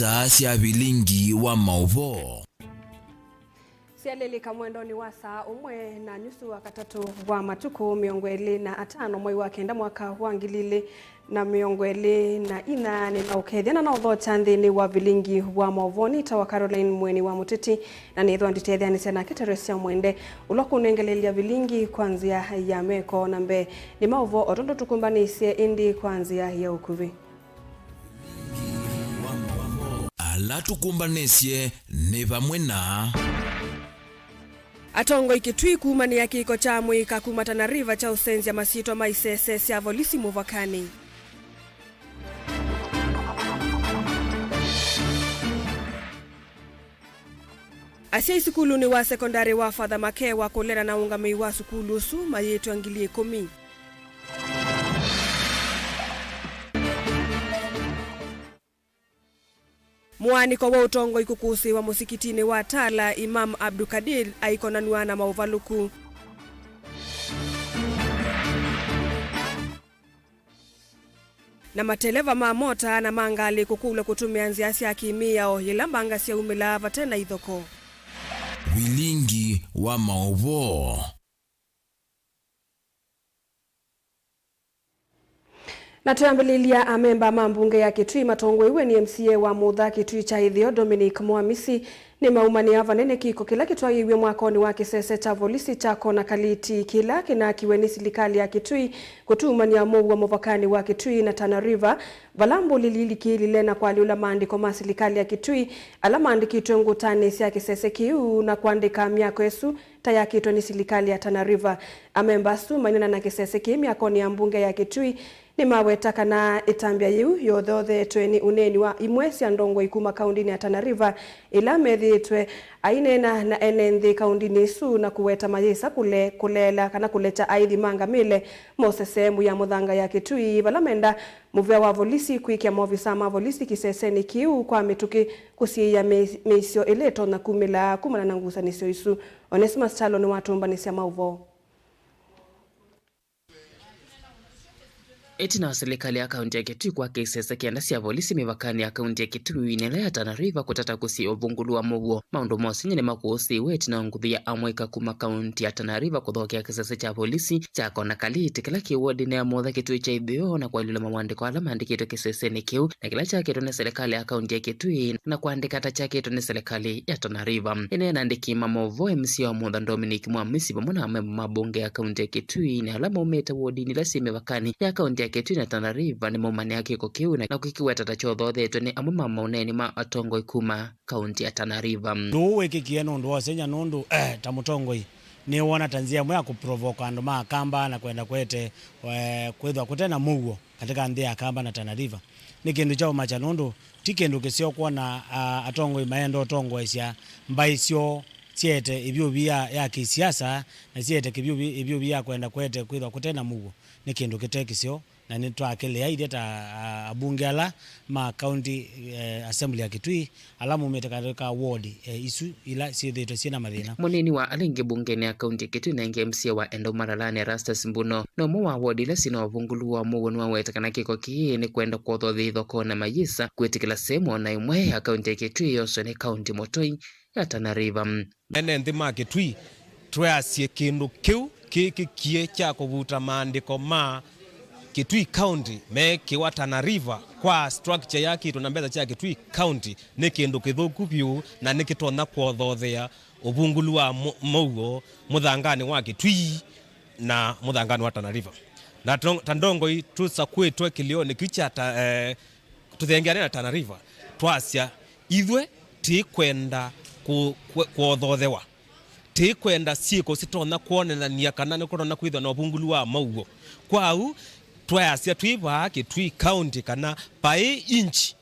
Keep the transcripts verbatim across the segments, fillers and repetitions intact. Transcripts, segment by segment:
Saa sya vilingi wa maũvoo. Syalĩlĩka mwendonĩ wa saa ũmwe na nyusu wa katatũ wa matukũ mĩongo ĩlĩ na atano mwei wa kenda mwaka wa ngili ilĩ na mĩongo ĩlĩ na inya. Nĩnaũkethya na naũthokya nthĩnĩ wa vilingi wa maũvoo. Nĩtawa Caroline Mweni wa Mũteti, na nĩthwa nditetheanĩsya nake Teresia Mwende, ũla ũkũnengelelya vilingi kwa nzĩa ya meko. Na mbee nĩ maũvoo o tondũ tũkũmbanĩsye, ĩndĩ kwa nzĩa ya ũkuvĩ. Ala tũkũmbanĩsye nĩ vamwe na. Atongoi Kitui kumanĩa kĩko kya mũika kuma Tana River kya ũsenzya masyĩtwa ma isese sya volisi mũvakanĩ. Asyai sukulunĩ wa sekondarĩ wa Father Makewa kũleana na ũngamĩi wa sukulu ũsu mayĩtwa ngili ĩkũmi. Mũaanĩko wa ũtongoi kũkũsĩĩwa mũsikitinĩ wa Tala, Imam Abdulkadir aikonanw'a na maũvalũku. Na mateleva ma mota na ma ngalĩ kũkũlw'a kũtũmĩa nzĩa sya kĩmĩao yĩla mbanga syaumĩlaa vate na ithoko. Vilingi wa maũvoo. Na twĩambĩlĩlya, amemba ma mbunge ya Kitui matongoew'e nĩ M C A wa Mũtha Kitui kya Ĩtheo, Dominic Mwamisi, nĩmaumanĩa vanene kĩko kĩla kĩtwaĩĩw'e mwakonĩ wa kĩsese kya volisi kya Kona Kaliti, kĩla kĩnakiwe nĩ silikalĩ ya Kitui kũtuumany'a mũuo mũvakanĩ wa Kitui na Tana River, vala mbũlĩli ilikĩlile na kũalyũla maandĩko ma silikalĩ ya Kitui ala maandĩkĩtwe ngũtanĩ sya kĩsese kĩu na kũandĩka myako ĩsu ta yakĩtwe nĩ silikalĩ ya Tana River. Amemba asu maineena na kĩsese kĩĩ myakonĩ ya mbunge ya Kitui nĩmaweta kana ĩtambya yĩu yothothetwe nĩ ũneeni wa imwe sya ndongoi kuma kaũndĩnĩ ya Tana River ĩla methĩĩtwe aineena na ene nthĩ kaũndĩnĩ ĩsu na kũweta mayĩsa kũle-, kũleela kana kũlekya aithi ma ngamĩle mose seemu ya mũthanga ya Kitui vala menda mũvĩa wa volisi kwĩkĩa maovisaa ma volisi kĩsesenĩ kĩu kwa mĩtũkĩ kũsiĩĩa mĩ-, mĩisyo ĩla ĩtonya kumĩla kumana na ngusanĩsyo isu. Onesmus Kyalo nĩwatũmbanĩsya maũvoo. Ĩtina wa silikalĩ ya kaũntĩ ya Kitui kwaka isese kenda sya volisi mĩvakanĩ ya kaũntĩ ya Kitui na ĩla ya Tana River kũtata kũsiĩĩa ũvungũlu wa mũuo, maũndũ ma ũsengy'o nĩmakũsĩĩwe ĩtina wa nguthu ya amũika kuma kaũntĩ ya Tana River kũthokea kĩsese kya volisi kya Kona Kaliti kĩla kĩ wodinĩ ya Mũtha Kitui kya Ĩtheo na kũalyũla mawandĩko ala maandĩkĩtwe kĩsesenĩ kĩu na kĩla kyakĩtwe nĩ silikalĩ ya kaũntĩ ya Kitui na kũandĩka ta kyakĩtwe nĩ silikalĩ ya Tana River. Ĩneena andĩki ma maũvoo, M C A wa Mũtha Dominic Mwamisi vamwe na amemba ma mbunge ya kaũntĩ ya Kitui na ala maumĩte wodinĩ ila syĩ mĩvakanĩ ya kaũntĩ ya Kitui na Tana River nĩmaumanĩa kĩko kĩu na, na kũkĩweta ta kyothothetwe nĩ amwe ma maũneeni ma atongoi kuma kaũntĩ ya Tana River. Ũndũ ũũ wĩkĩkie nĩ ũndũ wa ũsengy'a nũndũ, eh, ta mũtongoi nĩwona ta nzĩa ĩmwe ya kũprovoka andũ ma Akamba na kwenda kwete, eh, kwĩthwa kũte na mũuo katika nthĩ ya Akamba na Tana River. Nĩ kĩndũ kya ũmakya nũndũ ti kĩndũ kĩseo kwona, ah, atongoi maenda ũtongoesya mbaĩ syoo syeete ĩvyũvĩa ya kĩsiasa na syeete kĩvyũvi-, ĩvyũvĩa ya kwenda kwete kwĩthwa kũte na mũuo. Nĩ kĩndũ kĩte kĩseo. Na nĩtwakĩlea ithyĩ ta, a, abunge ala ma County, eh, Assembly ya Kitui, ala maumĩte katĩ ka ward, eh, isu ila syĩthĩĩtwe syĩ na mathĩna. Mũneeni wa ala aingĩ mbungenĩ ya kaunti ya Kitui na ĩngĩ M C A wa Endau Malalani, Erastus Mbuno, no ũmwe wa ward ila syĩ na ũvungũlu wa mũuo nĩwaweta kana kĩko kĩĩ nĩ kwenda kwothothya ithokoo na mayĩsa kwĩtĩkĩla sehemu o na ĩmwe ya kaunti ya Kitui yoswe nĩ kaunti mũtũi ya Tana River. Ene nthĩ ma Kitui tweasye kĩndũ kĩu kĩkĩkie kya kũvuta maandĩko ma Kitui County meekĩwa Tana River kwa structure yakĩtwe na mbesa sya Kitui County nĩ kĩndũ kĩthũku vyũ na nĩkĩtonya kwothothea ũvungũlu wa mũ-, mũuo mũthanganĩ wa Kitui na mũthanganĩ wa Tana River. Na to-, ta ndongoi tũsakwĩtwe kĩlĩonĩ kĩu kya ta-, eh, tũthengeane na Tana River, twasya, ithyĩ tĩkwenda kũ-, kũ-, kwothothewa. Tĩkwenda syĩko sitonya kwonanania kana nĩkũtonya kwĩthwa na ũvungũlu wa mũuo. Kwa ũu, twayasya twĩ vaa Kitui County kana vaĩ inch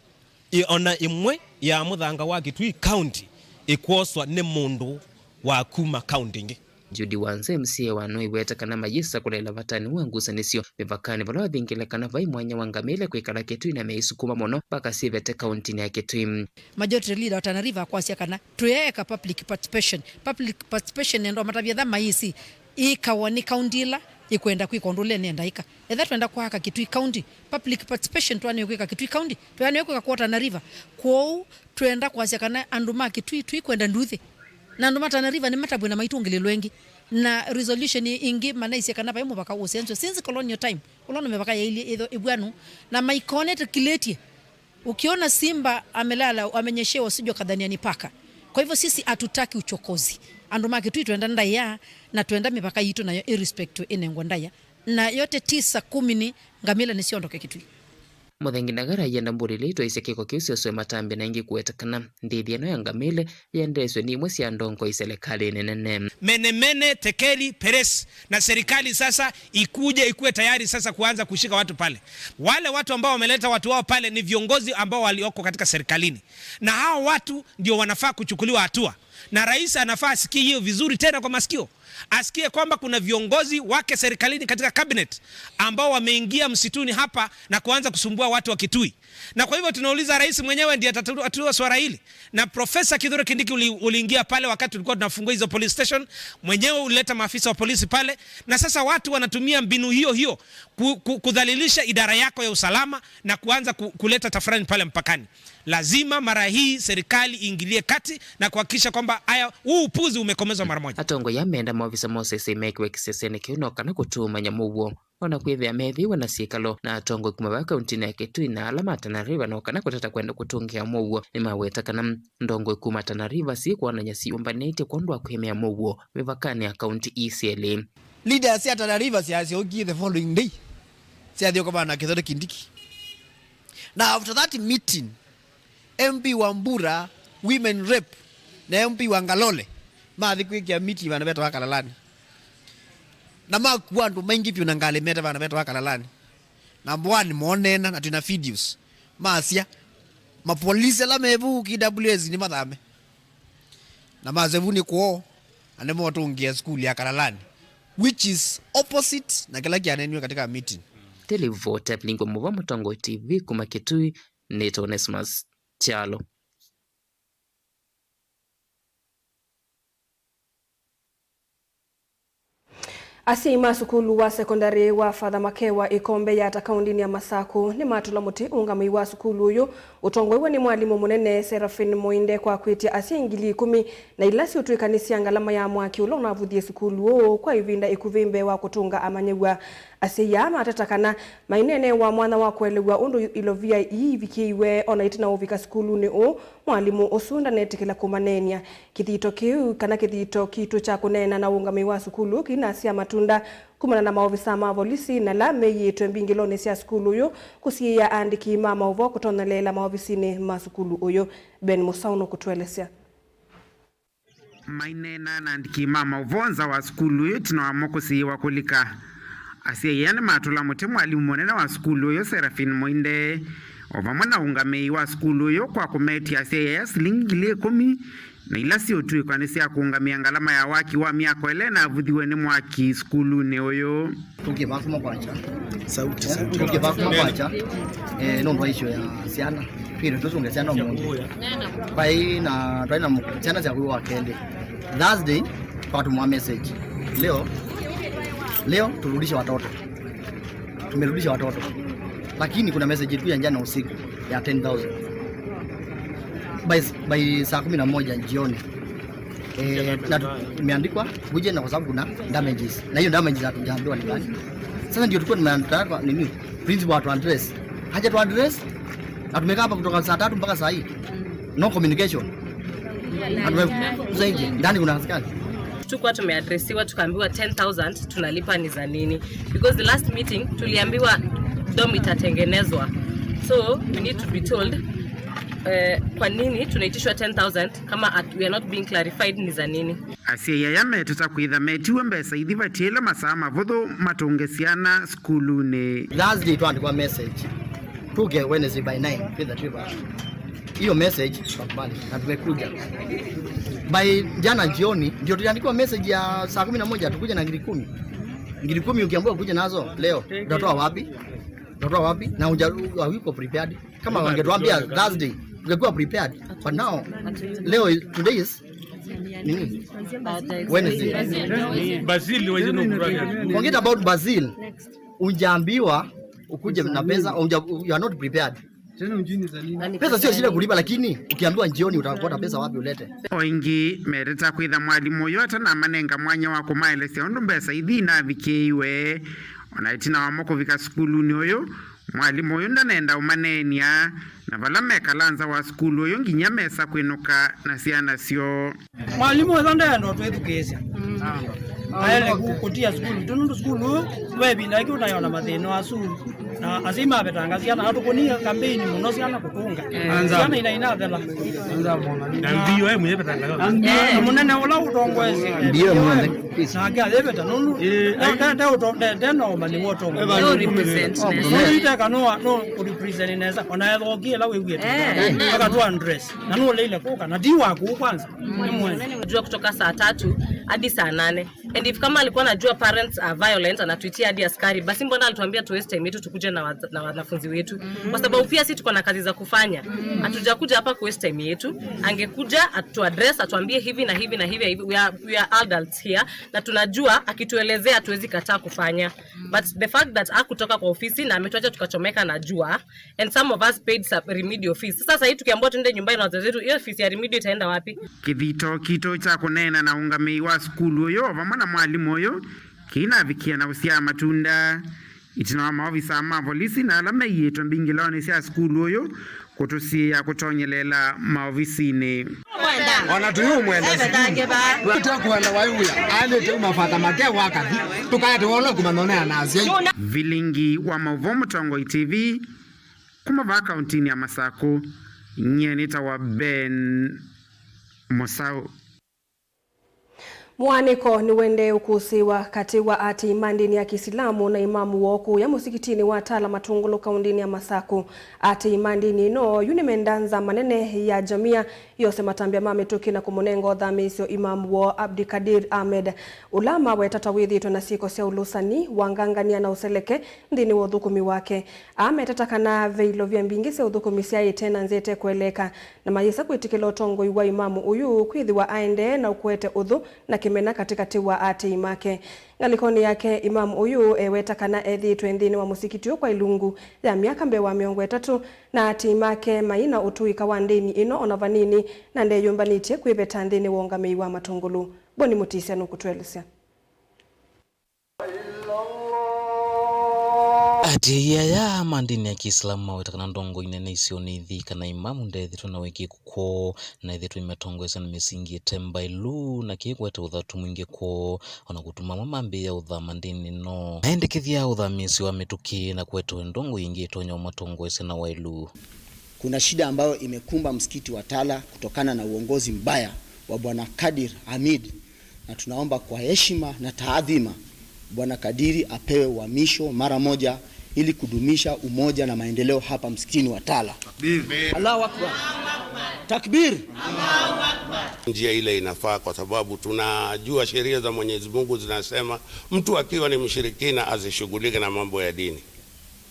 ĩ-, ona ĩmwe ya mũthanga wa Kitui County ĩkwoswa nĩ mũndũ wa kuma county ĩngĩ. Judy Wanze, M C A wa Nũĩ, weta kana mayĩsa kũleela vatani wa ngusanĩsyo mĩvakanĩ vala wathingĩle kana vai mwanya wa ngamĩle kwĩkala Kitui na meisukuma mũno mpaka syĩvete kauntinĩ ya Kitui. Majority Leader wa Tana River akwasya kana tũyeeka public participation. Public participation nĩ andũ matavya etha mayĩsĩ ĩkawa nĩ kaunti ĩla ĩkwenda kwĩka ũndũ ũle nĩenda ĩka. Etha twenda kwaka Kitui County, public participation twanĩwe kwĩka Kitui County, twanĩwe kwĩka kwa Tana River. Kwoou twenda kwasya kana andũ ma Kitui tũikwenda nduthi. Na andũ ma Tana River nĩmatavw'e na maitũngĩlĩlwa ĩngĩ. Na resolution ĩngĩ manaisye kana vai mũvaka ũsenzwe since colonial time, ũla nĩ mĩvaka yailyĩ ĩtho ĩvw'anu, na maikonetĩkĩlĩtye. Ukiona simba amelala, amenyeshewa, usije ukadhania ni paka. Kwa hivyo sisi hatutaki uchokozi. Andũ ma Kitui twenda ndaĩa, na twenda mĩvaka yitũ nayo ĩrespectwe, ĩnengwe ndaĩa. Na yote tisa kumi nĩ ngamĩla nĩsyondoke Kitui. Mũthengi Ndagara aienda mbũli ila itwaisye kĩko kĩu syoswe matambya na ĩngĩ kũweta kana ndĩthi ĩno ya ngamĩla yendeeswe nĩ imwe sya ndongoi serikalĩnĩ nene. Mene mene tekeli peres, na serikali sasa ikuje ikuwe tayari sasa kuanza kushika watu pale. Wale watu ambao wameleta watu wao pale ni viongozi ambao walioko katika serikalini, na hao watu ndio wanafaa kuchukuliwa hatua, na rais anafaa asikie hiyo vizuri tena kwa masikio, asikie kwamba kuna viongozi wake serikalini katika cabinet ambao wameingia msituni hapa na kuanza kusumbua watu wa Kitui. Na kwa hivyo tunauliza, rais mwenyewe ndiye atatatua swala hili? Na Profesa Kithure Kindiki uli-, uliingia pale wakati tulikuwa tunafungua hizo police station, mwenyewe ulileta maafisa wa polisi pale, na sasa watu wanatumia mbinu hiyo hiyo ku-, ku-, kudhalilisha idara yako ya usalama na kuanza ku-, kuleta tafrani pale mpakani. Lazima mara hii serikali iingilie kati na kuhakikisha kwamba haya, huu upuzi umekomezwa mara moja. Atongoi aa meenda maovisa ma ũsesei mekiwe kĩsesenĩ kĩu no kana kũtũmanya mũuo. O na kwĩthĩa methĩiwe na syĩkalo na atongoi kuma vaa kauntinĩ ya Kitui na ala ma Tana River, no kana kũtata kwenda kũtũngĩa mũuo, nĩmaweta kana ndongoi kuma Tana River syĩkwonany'a syĩũmbanĩtye kwondũ wa kwĩmea mũuo mĩvakanĩ ya kaunti ii syelĩ. Leaders sya Tana River syasyokie the following day, syathi ũkomana na Kithure Kindiki. Na after that meeting, M P wa Mbura, women rep, na M P wa Ngalole mathi kwĩkĩa meeting vandũ vetawa Kalalani. Na makua andũ maingĩ vyũ na ngalĩ mete vandũ vetawa Kalalani. Na mboani moneena na twĩna videos. Masya, mapolisi ala me vu K W S nĩ mathame. Na masya vu nĩ kwoo, na nĩmotũngĩa sukulu ya Kalalani, which is opposite na kĩla kyaneniwe katika meeting. Nĩ livoti ya Vilingwa Mũvwa, Mũtongoi T V kuma Kitui, nĩtawa Onesmus Kyalo. Asyai ma sukulu wa sekondalĩ wa Father Makewa Ĩkombe Yata kaũntĩnĩ ya Masakũ nĩmatũla mũtĩ ũngamĩi wa sukulu ũyũ ũtongoew'e nĩ mwalimũ mũnene Seraphine Mũinde kwa kwĩtya asyai ngili ikũmi na ila siũtw'ĩka nĩ sya ngalama ya mwaki ũla ũnavũthie sukulu ũũ kwa ĩvinda ĩkuvĩ mbee wa kũtũnga amanyĩw'a. Asyai aa mateta kana maineenewa mwanya wa kũelew'a ũndũ ilovia ii ivikĩiwe, o na ĩtina wa ũvika sukulunĩ ũũ, mwalimũ ũsu ndanetĩkĩla kũmaneenya. Kĩthito kĩu, kana kĩthito kitũ kya kũneena na ũngamĩi wa sukulu kĩinasya matunda kumana na maovisa ma volisi na ala meyĩĩtwe mbingĩlonĩ sya sukulu ũyũ kũsiĩĩa aandĩki ma maũvoo kũtonyeleela maovisinĩ ma sukulu ũyũ. Ben Mũsaũ nũkũtũelesya. Maineena na andĩki ma maũvoo nza wa sukulu ũyũ ĩtina wamo kũsiĩĩwa kũlika, asyai aa nĩmatũla mũtĩ mwalimũ mũnene wa sukulu ũyũ, Seraphine Mũinde, o vamwe na ũngamĩi wa sukulu ũyũ kwa kũmetya asyai aya silingi ngili ikũmi na ila siũtw'ĩkwa nĩ sya kũũngamĩa ngalama ya waki wa myako ĩla ĩnavũthiwe nĩ mwaki sukulunĩ ũyũ. Tũkĩva kuma kwakya. Sauti, sauti. Tũkĩva kuma kwakya, eh, nũndũ wa issue ya syana. Twĩre tũsũnge syana ũmũnthĩ. Vai na, twaĩ na mũ-, syana sya kwĩwa wa kendĩ. Thursday, twatũmwa message. Leo, leo turudishe watoto. Tumerudisha watoto. Lakini kuna message ilikuja jana usiku ya ten thousand. By, by saa kumi na moja jioni. Eh, na tu-, imeandikwa kuje na kwa sababu kuna damages. Na hiyo damages hatujaambiwa ni gani. Sasa ndio tulikuwa tunataka nini? Principal atu address. Haja tu address. Na tumekaa hapa kutoka saa tatu mpaka saa hii. No communication. Na tume-, sasa nje, ndani kuna askari. Tukuwa tumeadresiwa tukaambiwa ten thousand tunalipa ni za nini? Because the last meeting tuliambiwa dorm itatengenezwa. So we need to be told, eh, kwa nini tunaitishwa ten thousand kama at-, we are not being clarified ni za nini? Asyai aya meteta kwĩtha metiwe mbesa ithivatie ila masaa mavũthũ matũnge syana sukulunĩ. Thursday twandĩkwa message. Tuke Wednesday by nine, twĩtha twĩva. Hiyo message tukakubali na tumekuja. By jana jioni ndio tuliandikiwa message ya saa kumi na moja tukuje na ngiri kumi. Ngiri kumi ukiambiwa ukuje nazo leo, utatoa wapi? Utatoa wapi? Na uja, hauko prepared. Kama wangetuambia Thursday, tungekuwa prepared. But now, leo, today is Nini? Wednesday. Basil, wewe ndio unafanya. Forget about Basil. Unjaambiwa ukuje na pesa, unja, you are not prepared. Pesa sio shida kulipa, lakini ukiambiwa jioni utapata pesa wapi ulete? O ĩngĩ meteta kwĩtha mwalimũ ũyũ atanamanenga mwanya wa kũmaelesya ũndũ mbesa ithi inavikĩiwe. Ona ĩtina wamo kũvika sukulunĩ ũyũ, mwalimũ ũyũ ndanenda ũmaneenia, na vala mekala nza wa sukulu ũyũ nginya mesa kwĩnũka na syana syoo. Mwalimũ ethwa ndeenda ũtwĩthukĩĩsya, aele ku- kũtia sukulu tu, nũndũ sukulu ũũ ve ĩvinda ĩngĩ ũnayona mathĩna asu, na asyai mavetanga syana. Atũkũnie kambeini mũno syana kũtũnga. Syana ina inathela. Na mbio, eh, mwenye petanga yo. Na mũnene ũla ũtongoesye mbio mwene, nake ayĩveta nũndũ nde- nde- nde- nde- nde- nde na ũmanyi wa ũtongoesya. No represent nesa. Nũndũ iteka no no kũrepresent nesa, ona ethokie ĩla wĩw'ĩte. Akatwa address. Na nũleile kũka, na ti waku kwanza. Ni mwene. Jua kutoka saa tatu hadi saa nane. And if kama alikuwa anajua parents are violent, anatuitia hadi askari, basi mbona alituambia tu waste time yetu tukuje na wa- na wanafunzi wetu? Kwa sababu pia si tuko na kazi za kufanya. Hatujakuja hapa ku waste time yetu. Angekuja atu address, atuambie hivi na hivi na hivi, hivi. We are, we are adults here, na tunajua akituelezea hatuwezi kataa kufanya. But the fact that hakutoka kwa ofisi na ametuacha tukachomeka na jua, and some of us paid some remedial fees. Sasa sahii tukiambiwa tuende nyumbani na wazazi wetu, hiyo fees ya remedial itaenda wapi? Kĩthito kitũ kya kũneena na ũngamĩi wa sukulu ũyũ o vamwe na mwalimũ ũyũ kĩinavikia na ũsyaa matunda. Ĩtina wa maovisa ma volisi na ala maiĩtwe mbingĩlonĩ sya sukulu ũyũ kũtũsiĩĩa kũtonyelela maovisinĩ. Ona tũyũmwenda sukulu. Tũtekwenda waiwĩa, alĩte umafata make wakathi. Tũkaete wolo kumanyonea na asyai. Vilingi wa maũvoo Mũtongoi T V, kuma vaa kauntinĩ ya Masakũ, nyie nĩtawa Ben Mũsaũ. Mũaanĩko nĩwendee ũkũsĩĩwa katĩ wa aatĩĩi ma ndĩni ya Kĩsilamu na imamu woo kũũya mũsikitinĩ wa Tala Matũngũlũ kaũndĩnĩ ya Masakũ. Aatĩĩi ma ndĩni ĩno yu nĩmendaa nzama nene ya Jamia yose matambya ma mĩtũkĩ na kũmũnenga ũthamĩĩsyo imamu woo Abdikadir Ahmed, ũla maweta ta wĩthĩĩtwe na syĩko sya ũlũsani, wangangania na ũseleke nthĩnĩ wa ũthũkũmi wake. Aa meteta kana ve ilovia mbingĩ sya ũthũkũmi syaĩte na nzĩa ĩtekũeleeka, na mayĩsa kwĩtĩkĩla ũtongoi wa imamu ũyũ kwĩthĩwa aendee na ũkũete ũthũ na kĩmena katĩkatĩ wa aatĩĩi make. Ngalĩkonĩ yake, imamu ũyũ eweta kana ethĩĩtwe nthĩnĩ wa mũsikiti ũũ kwa ilungu ya myaka mbee wa mĩongo ĩtatũ, na aatĩĩi make mai na ũtũĩka wa ndĩni ĩno ona vanini, na ndeyũmbanĩtye kwĩveta nthĩnĩ wa ũngamĩi wa Matũngũlũ. Boni Mũtĩsya nũkũtũelesya. Aatĩĩi aya ma ndĩni ya Kĩislamu maweta kana ndongoi nene isionĩ ithi kana imamu ndethĩtwe na wĩkĩĩku kwoo, na ethĩtwe imatongoesya na mĩsingi ĩte mbaĩlu, na kĩĩ kũete ũthatu mwingĩ kwoo, o na kũtuma amwe mambĩĩa ũthama ndĩni ĩno. Maendekethya ũthamĩĩsyo wa mĩtũkĩ na kũetawe ndongoi ĩngĩ ĩtonya ũmatongoesya na waĩlu. Kuna shida ambayo imekumba msikiti wa Tala kutokana na uongozi mbaya wa Bwana Kadir Hamid, na tunaomba kwa heshima na taadhima Bwana Kadiri apewe uhamisho mara moja ili kudumisha umoja na maendeleo hapa msikitini wa Tala. Takbir. Allahu Akbar. Takbir. Njia ile inafaa, kwa sababu tunajua sheria za Mwenyezi Mungu zinasema mtu akiwa ni mshirikina asishughulike na mambo ya dini.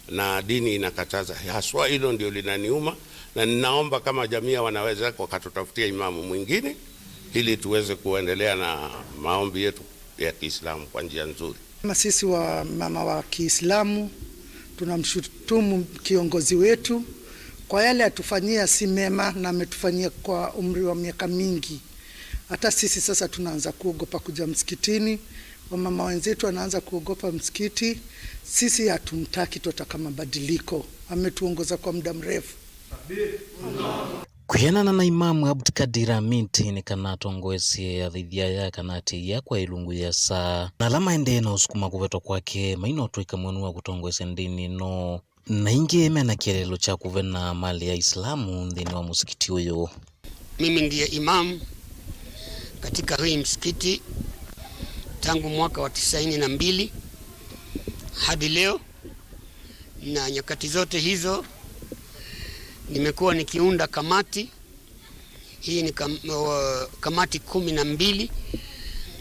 Na dini inakataza. Haswa hilo ndio linaniuma, na ninaomba kama jamii wanaweza wakatutafutia imamu mwingine ili tuweze kuendelea na maombi yetu ya Kiislamu kwa njia nzuri. Kama sisi wa mama wa Kiislamu, tunamshutumu kiongozi wetu kwa yale atufanyia si mema, na ametufanyia kwa umri wa miaka mingi. Hata sisi sasa tunaanza kuogopa kuja msikitini. Wamama wenzetu wanaanza kuogopa msikiti. Sisi hatumtaki, tunataka mabadiliko. Ametuongoza kwa muda mrefu. Kwĩanana na Imamu Abdikadir Hamid, nĩ kana atongoesye athaithi aya kana aatĩĩi aya kwa ilungu yĩasa, na ala maendee na ũsukuma kũvetwa kwake mai na ũtũĩka mwenu wa kũtongoesya ndĩni ĩno. Na ĩngĩ mena kĩeleelo kya kũvena malĩ ya Islamu nthĩnĩ wa mũsikiti ũyũ. Mimi ndiye imam katika hii msikiti tangu mwaka wa tisaini na mbili hadi leo, na nyakati zote hizo nimekuwa nikiunda kamati. Hii ni kam-, wa-, kamati kumi na mbili,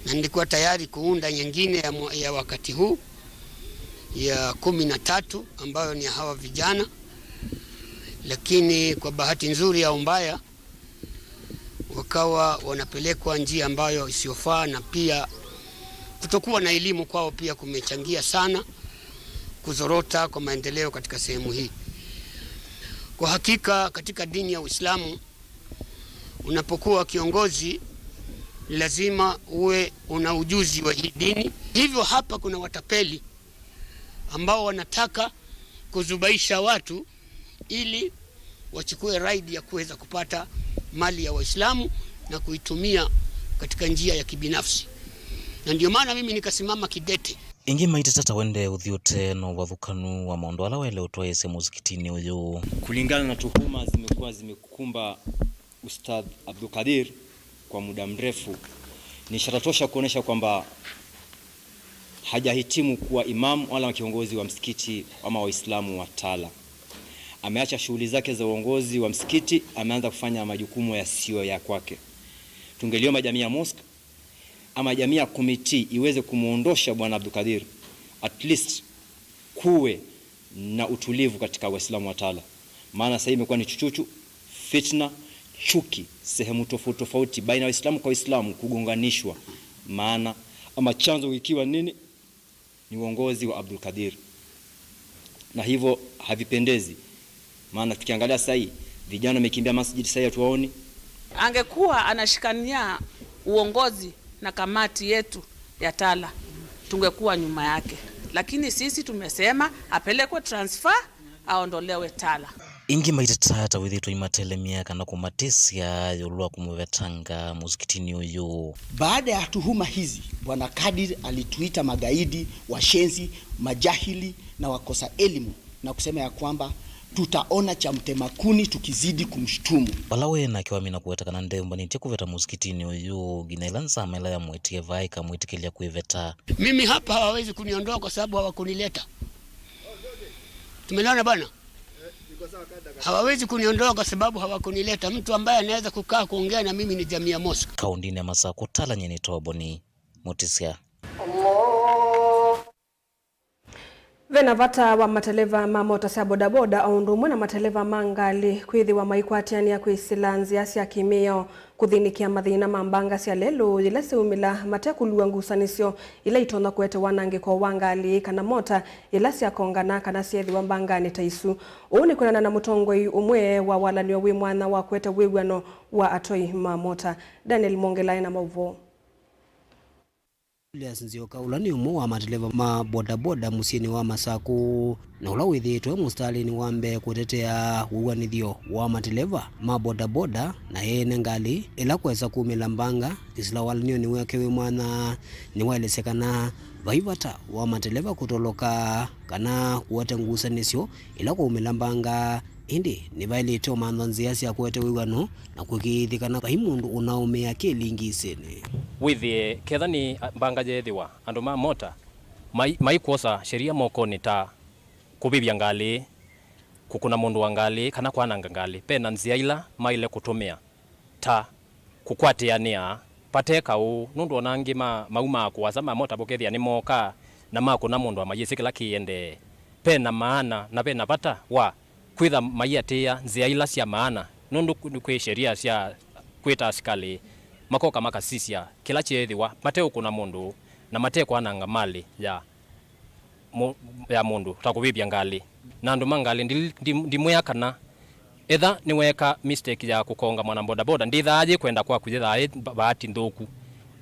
na nilikuwa tayari kuunda nyingine ya mwa-, ya wakati huu ya kumi na tatu, ambayo ni ya hawa vijana, lakini kwa bahati nzuri au mbaya, Wakawa wanapelekwa njia ambayo isiyofaa, na pia kutokuwa na elimu kwao pia kumechangia sana kuzorota kwa maendeleo katika sehemu hii. Kwa hakika, katika dini ya Uislamu, unapokuwa kiongozi, lazima uwe una ujuzi wa hii dini. Hivyo hapa kuna watapeli ambao wanataka kuzubaisha watu ili wachukue ride ya kuweza kupata mali ya Waislamu na kuitumia katika njia ya kibinafsi. Na ndio maana mimi nikasimama kidete. Ĩngĩ maiteta ta wende ũthiũte na ũvathũkanu wa maũndũ ala waĩle ũtwaĩĩsya mũsikitinĩ ũyũ. Kulingana na tuhuma zimekuwa zimekumba Ustadh Abdulkadir kwa muda mrefu, ni ishara tosha kuonesha kwamba hajahitimu kuwa imam wala kiongozi wa msikiti ama Waislamu wa Tala. Ameacha shughuli zake za uongozi wa msikiti, ameanza kufanya majukumu yasiyo ya kwake. Tungeliomba Jamia Mosque ama Jamia Committee iweze kumuondosha Bwana Abdulkadir, at least kuwe na utulivu katika Waislamu wa Tala, maana sasa imekuwa ni chuchuchu, fitna, chuki sehemu tofauti tofauti baina ya Waislamu kwa Waislamu kugonganishwa, maana ama chanzo ikiwa nini? Ni uongozi wa Abdulkadir, na hivyo havipendezi, maana tukiangalia sasa hii vijana wamekimbia masjid, sasa hii hatuwaoni. Angekuwa anashikania uongozi na kamati yetu ya Tala, tungekuwa nyuma yake, lakini sisi tumesema apelekwe transfer, aondolewe Tala. Ĩngĩ maiteta ta wĩthĩĩtwe imatelemya kana kũmatĩsya ĩũlũ wa kũmũvetanga mũsikitinĩ ũyũ. Baada ya tuhuma hizi, Bwana Kadir alituita magaidi, washenzi, majahili na wakosa elimu na kusema ya kwamba tutaona cha mtema kuni tukizidi kumshutumu. Vala we nake wamina kũweta kana ndeũmbanĩtye kũveta mũsikitinĩ ũyũ, nginya ĩla nzama ĩla yamwetie vaa ĩkamwĩtĩkĩlya kwĩveta. Mimi hapa hawawezi kuniondoa kwa sababu hawakunileta. Tumeelewana bana? Hawawezi kuniondoa kwa sababu hawakunileta. Mtu ambaye anaweza kukaa kuongea na mimi ni Jamia Mosque. Kaũndĩnĩ ya Masakũ, Tala, nyie nĩ Toboni Mũtĩsya. Ve na vata wa mateleva ma mota sya bodaboda o ũndũ ũmwe na mateleva ma ngalĩ kwĩthĩwa maikwatĩanĩa kwĩsĩla nzĩa sya kĩmĩao kũthĩnĩkĩa mathĩna ma mbanga sya lelũ yĩla syaumĩla mate kũlua ngusanĩsyo ila itonya kũete wanangĩko wa ngalĩ kana mota yĩla syakongana kana syeethĩwa mbanganĩ ta isu. Ũu nĩ kwĩanana na mũtongoi ũmwe wa walan'yo wĩ mwanya wa kũete wĩw'ano wa atwai ma mota. Daniel Mwongela ena maũvoo. Julius Nzioka, ũla nĩ ũmwe wa mateleva ma bodaboda mũsyĩnĩ wa Masakũ, na ũla wĩthĩĩtwe mũsitalĩnĩ wa mbee kũtetea wĩw'anĩthyo wa mateleva ma bodaboda na ene ngalĩ ĩla kwesa kumĩla mbanga, kĩsila walan'yonĩ wake wĩ mwanya, nĩwaelesya kana vai vata wa mateleva kũtoloka kana kũete ngusanĩsyo ĩla kwaumĩla mbanga, ĩndĩ nĩvaĩlĩte ũmanthwa nzĩa sya kũete wĩw'ano na kũkĩĩthya kana vai mũndũ ũnaũmĩa kĩlingĩsĩnĩ. Wĩthĩe, ketha nĩ mbanga yeethĩwa, andũ ma mota mai-, maikwosa sheria mokonĩ ta kũvĩvya ngalĩ, kũkũna mũndũ wa ngalĩ, kana kwananga ngalĩ, ve na nzĩa ila maĩle kũtũmĩa ta kũkwatĩanĩa vate kaũ, nũndũ o na angĩ ma-, maumaa kũasa ma mota ũkethĩa nĩmooka na makũna mũndũ amayĩsĩ kĩla kĩendee. Ve na maana na ve na vata wa kwĩtha maiatĩĩa nzĩa ila sya maana, nũndũ kwĩ, kwĩ sheria sya kwĩta asikalĩ makoka makasisya kĩla kyeethĩwa mate ũkũna mũndũ na mate kwananga malĩ ya mũ-, ya mũndũ, ta kũvĩvya ngalĩ. Na andũ ma ngalĩ, ndi-, ndi-, ndimwĩa kana etha nĩweeka mistake ya kũkonga mwana bodaboda, ndĩthaa yĩ kwenda kwaku, yĩthaa yĩ ba-, bahati nthũku.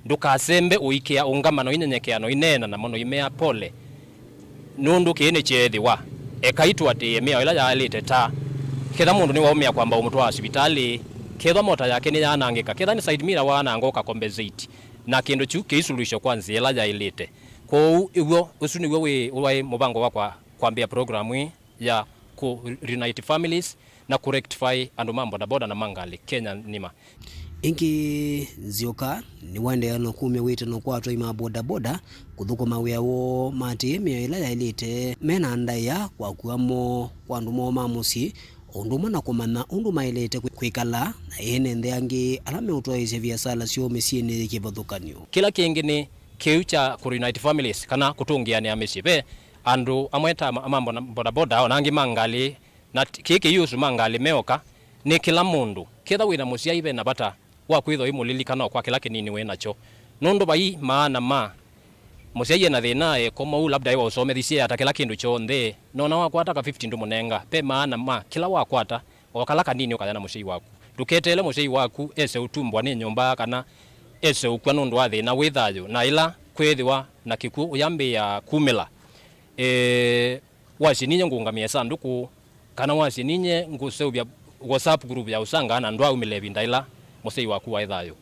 Ndũkasembe, ũikĩa, ũngama na ũinyenyekea na ũineena namo na ũimea pole, nũndũ kĩĩ nĩkyeethĩwa. Ekai tũatĩĩe mĩao ĩla yaĩlĩte, ta ketha mũndũ nĩwaũmĩa kwamba ũmũtwaa sivitalĩ, kethwa mota yake nĩyaanangĩka, ketha nĩ side mirror waananga ũka compensate, na kĩndũ kyu kĩisuluhishwa kwa nzĩa ĩla yaĩlĩte. Kwoou, ĩw'o, ũsu nĩw'o wĩ, waĩ mũvango wakwa kwambĩĩa program ĩĩ ya kũ reunite families na kũ rectify andũ ma bodaboda na ma ngalĩ Kenya nima. Ĩngĩ, Nzioka nĩwaendeea na kumya wĩtano kwa atwai ma bodaboda kũthũkũma wĩa woo maatĩĩe mĩao ĩla yaĩlĩte, me na ndaĩa kwakua moo kwa andũ moo ma mũsyĩ, o ũndũ ũmwe na kũmanya ũndũ maĩlĩte kwĩ-, kwĩkala na ene nthĩ angĩ ala meũtwaĩĩsya viasala syoo mĩsyĩnĩ yĩ kĩvathũkany'o. Kĩla kĩngĩ nĩ kĩu kya kũ reunite families kana kũtũngĩanĩa mĩsyĩ. Ve andũ amwe ta ma, ma mbona-, bodaboda, o na angĩ ma ngalĩ, na t-, kĩĩ kĩiũsu ma ngalĩ meoka, nĩ kĩla mũndũ. Ketha wĩ na mũsyai ve na vata wa kwĩthwa ũimũlilikana o kwa kĩla kĩnini wĩ nakyo. Nũndũ vai maana ma mũsyai e na thĩna, e komou, labda e wa ũsomethisye ata kĩla kĩndũ kyonthe, nona wakwata ka fifty ndũmũnenga, ve maana ma kĩla wakwata, o kala kanini ũkaya na mũsyai waku. Ndũketeele mũsyai waku ese ũtumbwa nĩ nyũmba kana ese ũkw'a nũndũ wa thĩna wĩ thayũ, na ĩla kwĩthĩwa na kĩkw'ũ ũyambĩĩa kumĩla. Ĩĩ, wasye ninyie ngũũngamĩa ĩsandũkũ, kana wasye ninyie ngũseũvya WhatsApp group ya ũsanga na ndwaaumĩle ĩvinda ĩla mũsyai waku waĩ thayũ.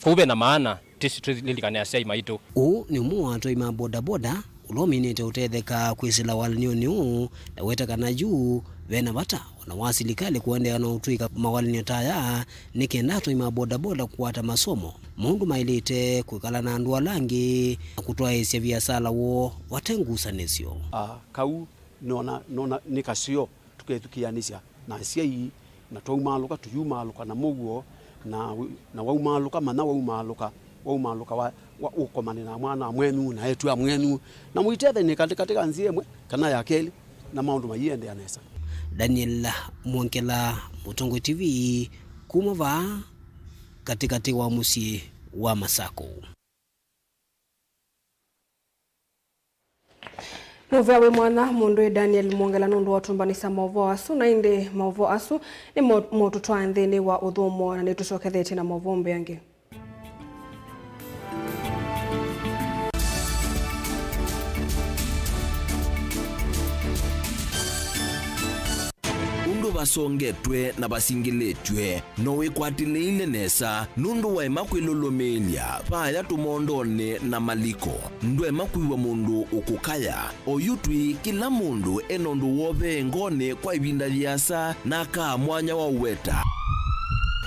Kwoou ve na maana, tĩsĩ tũlilikane asyai maitũ. Ũũ nĩ ũmwe wa atwai ma bodaboda ũla ũminĩte ũtetheka kwĩsĩla walany'onĩ ũũ, na weta kana yu ve na vata o na wa silikalĩ kũendeea na ũtw'ĩka mawalany'o ta aya, nĩ kenda atwai ma bodaboda kũkwata masomo maũndũ maĩlĩte kwĩkala na andũ ala angĩ na kũtwaĩĩsya viasala woo vate ngusanĩsyo. Ah, kau nona, nona nĩ kaseo tũkethukĩanĩsya na asyai, na twaumaalũka, tũyumaalũka na mũuo, na, na waumaalũka, manya waumaalũka, waumaalũka wa, wa ũkomane na mwana mwenyu na eĩtu a mwenyu, na mũitethanĩe katĩ katĩ ka nzĩa ĩmwe kana ya kelĩ, na maũndũ maiendeea nesa. Daniel Mwongela, Mũtongoi T V, kuma vaa katĩkatĩ wa mũsyĩ wa Masakũ. Mũvea wĩ mwanya mũndũ wĩ Daniel Mwongela nũndũ wa ũtũmbanĩsya maũvoo asu, na ĩndĩ maũvoo asu nĩmo motũtwaa nthĩnĩ wa ũthũmũo, na nĩtũsyokethetye na maũvoo mbeange. Ũndũ vasongetw'e na vasingĩlĩtw'e, no wĩkwatĩlĩĩle nesa nũndũ waema kwĩlũlũmĩĩlya vaaya tũmondonĩ na maliko. Ndwaema kwĩw'a mũndũ ũkũkaya. Oyu twĩ, kĩla mũndũ e na ũndũ wovee ngoonĩ kwa ĩvinda yĩasa na akaa mwanya wa ũweta.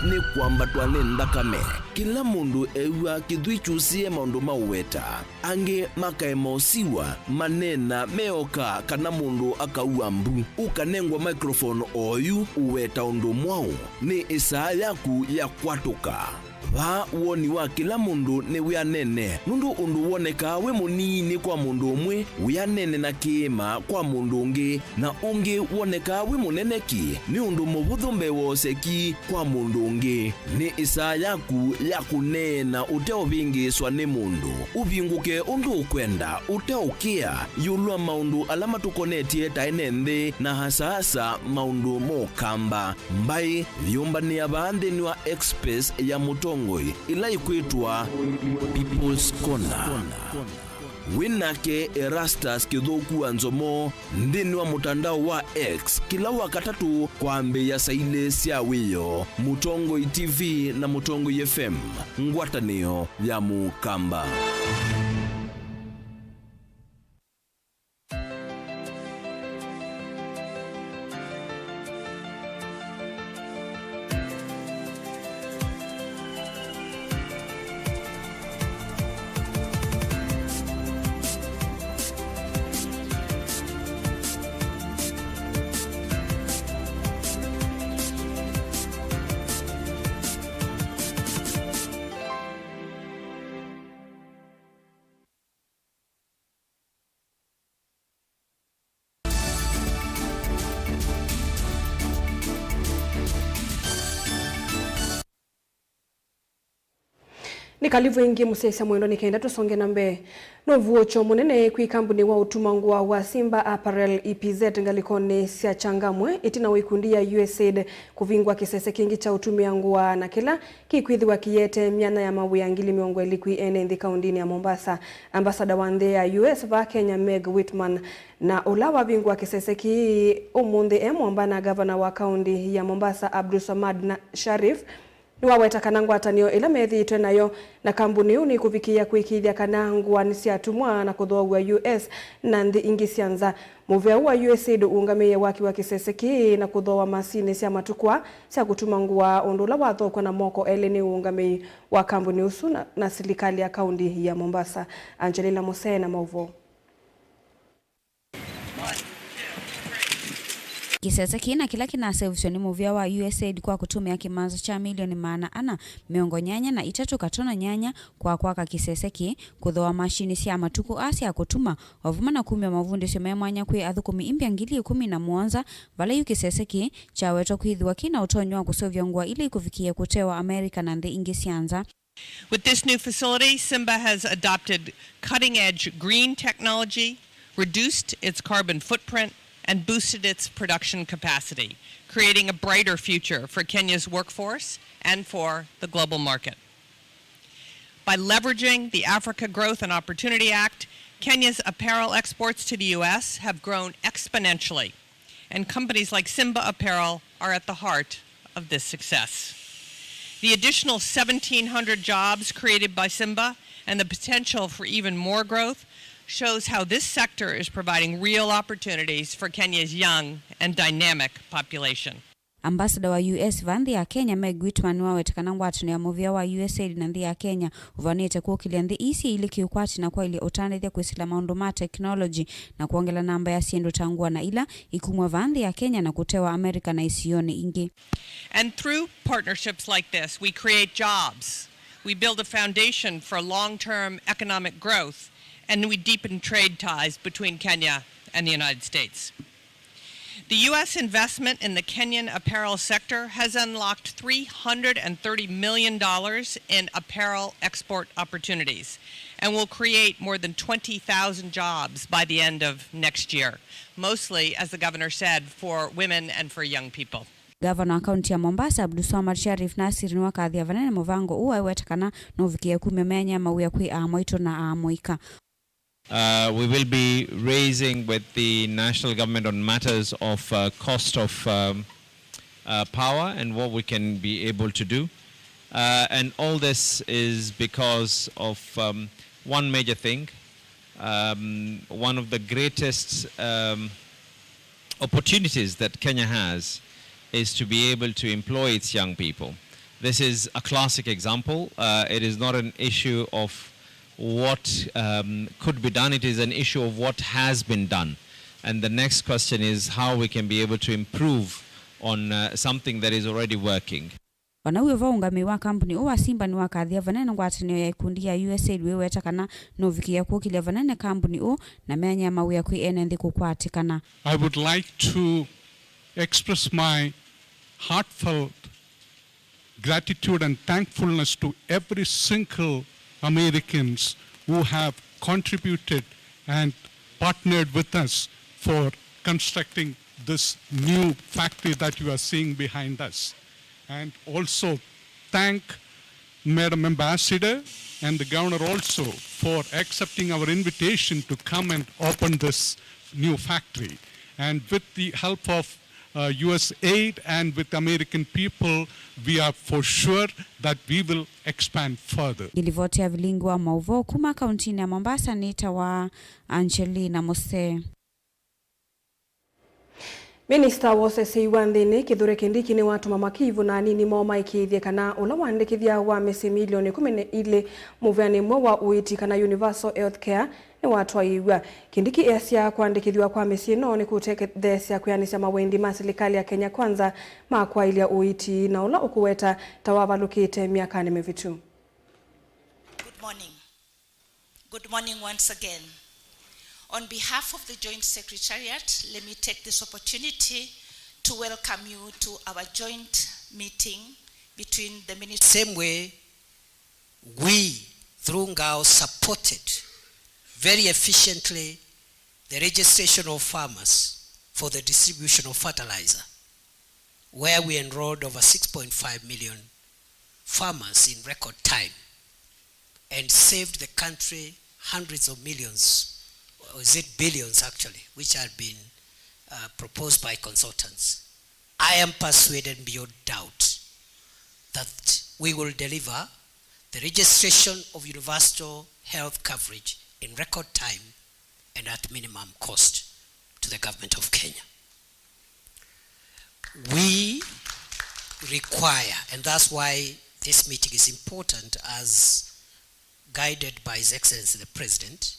Nĩ kwambatwa nĩ nthakame. Kĩla mũndũ ew'a kĩthwii kyusĩe maũndũ ma ũweta. Angĩ makaema ũsiw'a, maneena me oka, kana mũndũ akaua mbu. Ũkanengwa microphone oyu ũweta ũndũ mwaũ. Nĩ ĩsaa yaku ya kwatũka. Vaa woni wa kĩla mũndũ nĩwĩanene, nũndũ ũndũ wonekaa wĩ mũnini kwa mũndũ ũmwe wĩanene na kĩĩma kwa mũndũ ũngĩ, na ũngĩ wonekaa wĩ mũnene ki nĩ ũndũ mũvũthũ mbee wa ũseki kwa mũndũ ũngĩ. Nĩ ĩsaa yaku ya kũneena ũteũvĩngĩĩswa nĩ mũndũ. Ũvingũke ũndũ ũkwenda, ũteũkĩa, ĩũlũ wa maũndũ ala matũkonetye ta ene nthĩ, na asaasa maũndũ ma Ũkamba. Mbaĩ yĩũmbanĩa vaa nthĩnĩ wa X Space ya Mũtongoi, ĩla ĩkwĩtwa People's Corner. Wĩ nake Erastus Kĩthũku wa Nzomo nthĩnĩ wa mũtandao wa X kĩla Wakatatũ kwambĩĩa saa ilĩ sya wĩoo. Mũtongoi T V na Mũtongoi F M, ngwatanĩo ya Mũkamba. Nĩ kalivu ĩngĩ mũsyaĩĩsya mwendwa nĩ kenda tũsonge na mbee. Nĩ ũvuũkyo mũnene kwĩ kambuni wa ũtuma ngũa wa Simba Apparel E P Z ngalĩkonĩ sya Changamwe, ĩtina wa ikundi ya U S A I D kũvingũa kĩsese kĩngĩ kya ũtumĩa ngũa, na kĩla kĩkwĩthĩwa kĩyĩete myanya ya mawĩa ngili mĩongo ĩlĩ kwĩ ene nthĩ kaũndĩnĩ ya Mombasa. Ambassador wa nthĩ ya U S vaa Kenya, Meg Whitman, na ũla wavingũa kĩsese kĩĩ ũmũnthĩ e Momba na ngavana wa kaũndĩ ya Mombasa, Abdulsamad na Sharif, nĩwaweta kana ngwatanĩo ĩla methĩĩtwe nayo na kambuni ĩu nĩkũvikĩĩa kũĩkĩĩthya kana ngũa nĩsyatumwa na kũthoow'a U S na nthĩ ingĩ sya nza. Mũvĩa ũũ wa U S A I D ũũngamĩĩe waki wa kĩsese kĩĩ na kũthooa masinĩ sya matũkũa sya kũtuma ngũa, ũndũ ũla wathokw'a na moko elĩ nĩ ũũngamĩi wa kambuni ũsu na, na silikalĩ ya kaũndĩ ya Mombasa. Angelina Musee na maũvoo. Kĩsese kĩĩ na kĩla kĩnaseũvisw'a nĩ mũvĩa wa USAID kwa kũtũmĩa kĩmanza kya milioni maana ana mĩongo nyanya na itatũ katono nyanya kwa kwaka kĩsese kĩĩ, kũthooa masinĩ sya matukũ aa sya kũtuma, o vamwe na kumya mavundĩsyo me mwanya kwĩ athũkũmi imbya ngili ĩkũmi na mũonza, vala yu kĩsese kĩĩ kyawetwa kwĩthĩwa kĩ na ũtonyi wa kũseũvya ngũa ila ikũvikĩĩa kũtewa Amerika na nthĩ ingĩ sya nza. With this new facility, Simba has adopted cutting-edge green technology, reduced its carbon footprint, and boosted its production capacity, creating a brighter future for Kenya's workforce and for the global market. By leveraging the Africa Growth and Opportunity Act, Kenya's apparel exports to the U S have grown exponentially, and companies like Simba Apparel are at the heart of this success. The additional seventeen hundred jobs created by Simba and the potential for even more growth shows how this sector is providing real opportunities for Kenya's young and dynamic population. Ambassador wa U S vaa nthĩ ya Kenya, Meg Whitman, nĩwaweta kana ngwatanĩo ya mũvĩa wa USAID na nthĩ ya Kenya ũvanĩte kũkĩlya nthĩ ii syĩ ilĩ kĩũkwati na kwaĩlya ũtandĩthya kwĩsĩla maũndũ ma tekinolongyi na kwongela namba ya syĩndũ ta ngũa na ila ikumw'a vaa nthĩ ya Kenya na kũtewa Amerika na isionĩ ingĩ. And through partnerships like this, we create jobs, we build a foundation for long-term economic growth, and we deepen trade ties between Kenya and the United States. The U S investment in the Kenyan apparel sector has unlocked three hundred and thirty million dollars in apparel export opportunities and will create more than twenty thousand jobs by the end of next year, mostly, as the governor said, for women and for young people. Gavana wa kaunti ya Mombasa, Abdulswamad Sharif Nasir, nĩwakathya vanene mũvango ũũ aiweta kana nũvikĩe kumya myanya ya mawĩa kwĩ aamwaitũ na aamũika. Uh, we will be raising with the national government on matters of, uh, cost of, um, uh, power and what we can be able to do. Uh, and all this is because of, um, one major thing, um, one of the greatest, um, opportunities that Kenya has is to be able to employ its young people. This is a classic example. Uh, it is not an issue of what, um, could be done. It is an issue of what has been done. And the next question is how we can be able to improve on, uh, something that is already working. O na wĩ o vo, ũngamĩi wa kambuni ũũ wa Simba nĩwakathĩa vanene ngwatanĩo ya ikundi ya USAID wĩweta kana nũvikĩĩa kũkĩlya vanene kambuni ũũ na myanya ya mawĩa kwĩ ene nthĩ kũkwatĩkana. I would like to express my heartfelt gratitude and thankfulness to every single Americans who have contributed and partnered with us for constructing this new factory that you are seeing behind us. And also thank Madam Ambassador and the Governor also for accepting our invitation to come and open this new factory. And with the help of, uh, USAID and with American people, we are for sure that we will expand further. Ngĩlivoti ya vilingi wa maũvoo kuma kauntinĩ ya Mombasa nĩtawa Angelina Mose. Minista wa ũseseĩ wa nthĩnĩ, Kithure Kindiki, nĩwatũma makivu na anini moo maĩkĩĩthye kana ũla wandĩkĩthya wa mĩsyĩ milioni ĩkũmi na ilĩ mũvĩanĩ mweũ wa ũiiti kana universal health care nĩwatwaĩĩw'a. Kindiki easya kũandĩkĩthw'a kwa mĩsyĩ ĩno nĩkũtetheesya kwĩanĩsya mawendi ma silikalĩ ya Kenya Kwanza ma kwaĩlya ũiiti na ũla ũkũweta ta wavalũkĩte myakanĩ mĩvĩtu. Good morning. Good morning once again. On behalf of the Joint Secretariat, let me take this opportunity to welcome you to our joint meeting between the Ministry. Same way, we, through ngao, supported very efficiently the registration of farmers for the distribution of fertilizer, where we enrolled over six point five million farmers in record time and saved the country hundreds of millions, or is it billions actually, which had been, uh, proposed by consultants. I am persuaded beyond doubt that we will deliver the registration of universal health coverage in record time and at minimum cost to the government of Kenya. We require, and that's why this meeting is important as guided by His Excellency the President,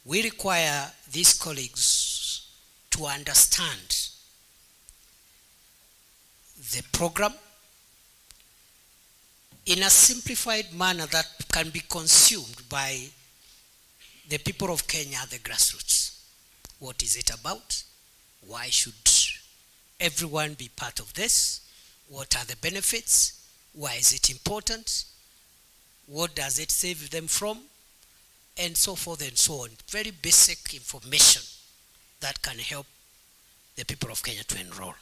we require these colleagues to understand the program in a simplified manner that can be consumed by the people of Kenya at the grassroots. What is it about? Why should everyone be part of this? What are the benefits? Why is it important? What does it save them from? And so forth and so on. Very basic information that can help the people of Kenya to enroll.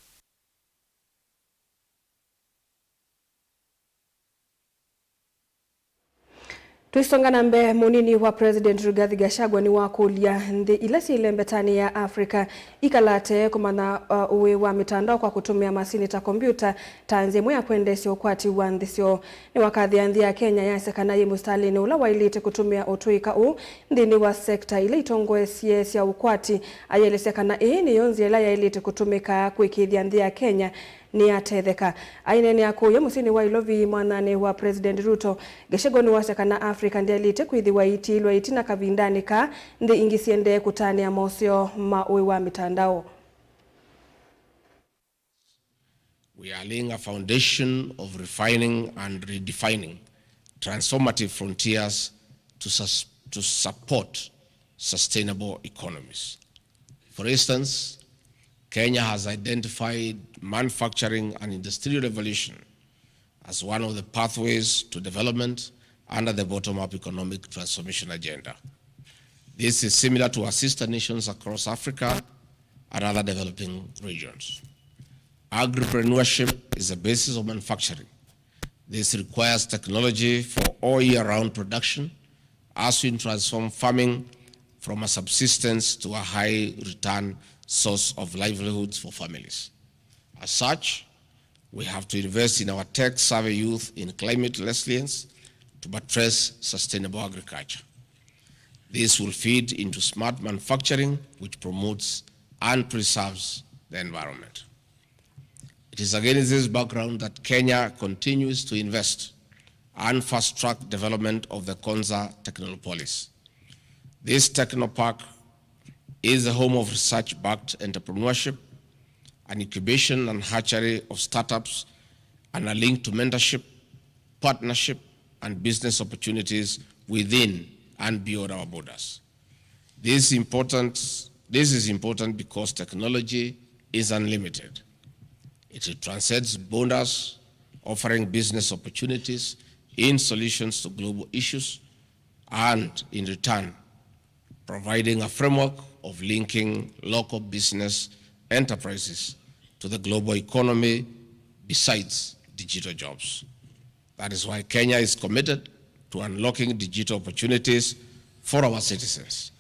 Tũisonga na mbee, mũnini wa President Rigathi Gachagua nĩwakũlya nthĩ ila syĩ ĩlembetanĩ ya Africa ikalate kũmanya, uh, ũĩ wa mĩtandao kwa kũtũmĩa masini ta kombyũta ta nzĩa ĩmwe ya kwendeesya ũkwati wa nthĩ syoo. Nĩwakathĩa nthĩ ya Kenya yasya kana yĩ mũsitalĩnĩ ũla waĩlĩte kũtũmĩa ũtũĩka ũũ nthĩnĩ wa sekta ila itongoesye sya ũkwati. Ayelesya kana ĩĩ nĩyo nzĩa ĩla yaĩlĩte kũtũmĩka kũĩkĩĩthya nthĩ ya Kenya nĩyatetheka. Aineenea kũya mũsyĩnĩ wa Ilovi mwanyanĩ wa President Ruto, Gachagua nĩwasya kana Africa ndyaĩlĩte kwĩthĩwa ĩitiĩlwa ĩtina kavindanĩ kaa nthĩ ingĩ syendee kũtanĩa moseo ma ũĩ wa mĩtandao. We are laying a foundation of refining and redefining transformative frontiers to sus-, to support sustainable economies. For instance, Kenya has identified manufacturing and industrial revolution as one of the pathways to development under the bottom-up economic transformation agenda. This is similar to our sister nations across Africa and other developing regions. Agripreneurship is the basis of manufacturing. This requires technology for all year-round production as we transform farming from a subsistence to a high-return source of livelihoods for families. As such, we have to invest in our tech-savvy youth in climate resilience to buttress sustainable agriculture. This will feed into smart manufacturing, which promotes and preserves the environment. It is against this background that Kenya continues to invest and fast-track development of the Konza Technopolis. This technopark is the home of research-backed entrepreneurship, an incubation and hatchery of startups, and a link to mentorship, partnership, and business opportunities within and beyond our borders. This important, this is important because technology is unlimited. It transcends borders, offering business opportunities in solutions to global issues, and in return, providing a framework of linking local business enterprises to the global economy besides digital jobs. That is why Kenya is committed to unlocking digital opportunities for our citizens.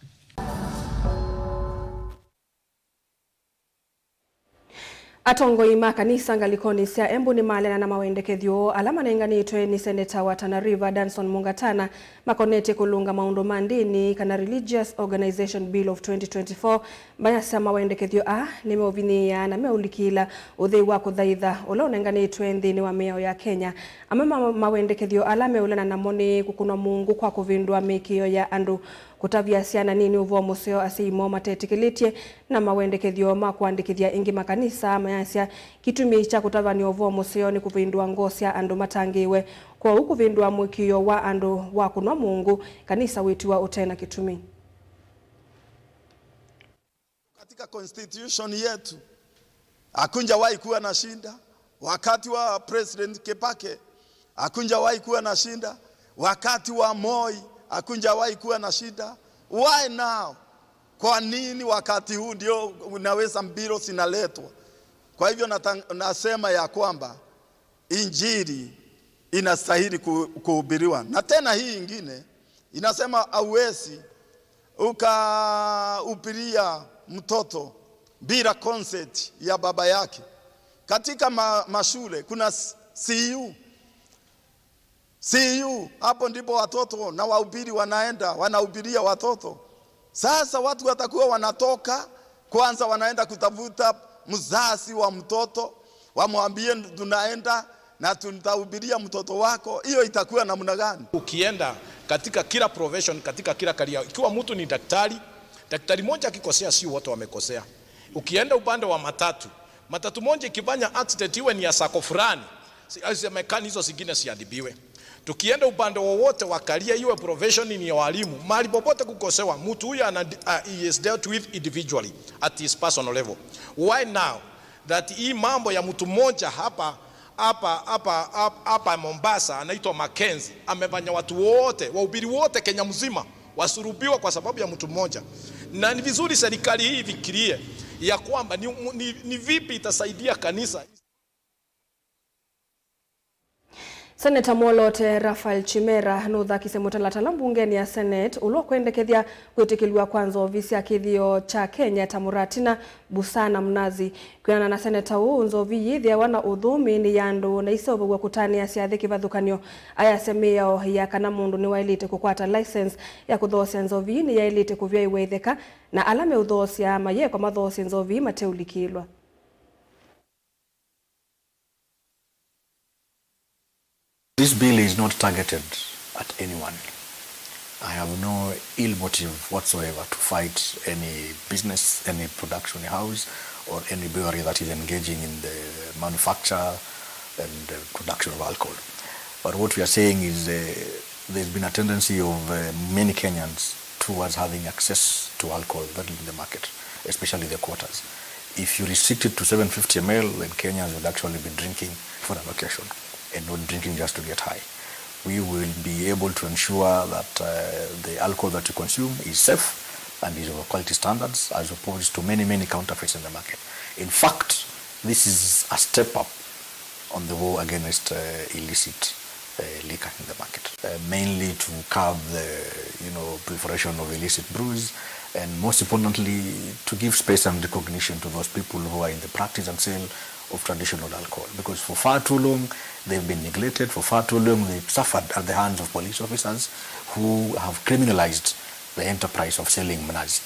Atongoi ma kanisa ngalĩkonĩ sya Embu nĩmaleana na mawendekethyo ala manenganĩtwe nĩ seneta wa Tana River, Danson Mungatana, makonetye kũlũnga maũndũ ma ndĩni, kana Religious Organization Bill of twenty twenty-four, mayasya mawendekethyo aa nĩmeũvinyĩĩa na meũlikĩla ũthei wa kũthaitha ũla ũnenganĩtwe nthĩnĩ wa mĩao ya Kenya. Amwe ma mawendekethyo ala meũleana namo nĩ kũkũnwa mũungu kwa kũvĩndũa mĩĩkĩĩo ya andũ, kũtavya syana nini ũvoo mũseo asyai moo matetĩkĩlĩtye, na mawendekethyo ma kũandĩkĩthya ĩngĩ makanisa mayasya kĩtumi kya kũtavany'a ũvoo mũseo nĩ kũvĩndũa ngoo sya andũ matangĩĩwe. Kwoou kũvĩndũa mũĩkĩĩo wa andũ wa kũnwa mũungu, kanisa wĩtiwa ũte na kĩtumi. Katika constitution yetu, hakunjawahi kuwa na shida. Wakati wa President Kibaki, hakunjawahi kuwa na shida. Wakati wa Moi, hakunjawahi kuwa na shida. Why now? Kwa nini wakati huu ndio unaweza mbilo zinaletwa? Kwa hivyo nata-, nasema ya kwamba injili inastahili ku-, kuhubiriwa. Na tena hii ingine inasema hauwezi ukahubiria mtoto bila consent ya baba yake. Katika ma-, mashule kuna s-, C U. C U, hapo ndipo watoto na wahubiri wanaenda, wanahubiria watoto. Sasa watu watakuwa wanatoka, kwanza wanaenda kutafuta mzazi wa mtoto, wamwambie, "Tunaenda na tutahubiria mtoto wako." Hiyo itakuwa namna gani? Ukienda katika kila profession, katika kila career, ikiwa mtu ni daktari, daktari mmoja akikosea, si wote wamekosea. Ukienda upande wa matatu, Matatu moja ikifanya accident iwe ni ya sacco fulani, si- zisemekani hizo zingine ziadhibiwe. Tukienda upande wowote wa career, iwe profession ni ya walimu, mahali popote kukosewa, mtu huyo ana, uh, he is dealt with individually at his personal level. Why now that hii mambo ya mtu mmoja hapa hapa hapa hapa hapa Mombasa anaitwa Mackenzie amefanya watu wote, wahubiri wote Kenya mzima wasurubiwa kwa sababu ya mtu mmoja? Na ni vizuri serikali hii ifikirie ya kwamba ni, ni, ni vipi itasaidia kanisa. Seneta mwoloote Raphael Chimera nũthakisye mũtalatala mbungenĩ ya Senate ũla ũkwendekethya kwĩtĩkĩlw'a kwa nzovi sya kĩthĩo kya Kenya ta mũratina, busaa na mnazi. Kwĩanana na seneta ũũ, nzovi yĩthĩawa na ũthũmĩĩnĩ ya andũ na iseũvaw'a kũtanĩa syathĩ kĩvathũkany'o. Ayasya mĩao ya kana mũndũ nĩwaĩlĩte kũkwata license ya kũthoosya nzovi nĩyaĩlĩte kũvyaĩwa ĩtheka, na ala meũthoosya mayĩekwa mathoosye nzovi mateũlikĩlwa. This bill is not targeted at anyone. I have no ill motive whatsoever to fight any business, any production house, or any brewery that is engaging in the manufacture and uh, production of alcohol. But what we are saying is uh, there's been a tendency of uh, many Kenyans towards having access to alcohol readily in the market, especially the quarters. If you restrict it to seven fifty milliliters, then Kenyans would actually be drinking for an occasion and not drinking just to get high. We will be able to ensure that uh, the alcohol that you consume is safe and is of quality standards as opposed to many, many counterfeits in the market. In fact, this is a step up on the war against uh, illicit uh, liquor in the market, uh, mainly to curb the, you know, proliferation of illicit brews, and most importantly, to give space and recognition to those people who are in the practice and sale of traditional alcohol, because for far too long they've been neglected, for far too long they've suffered at the hands of police officers who have criminalized the enterprise of selling mnazi.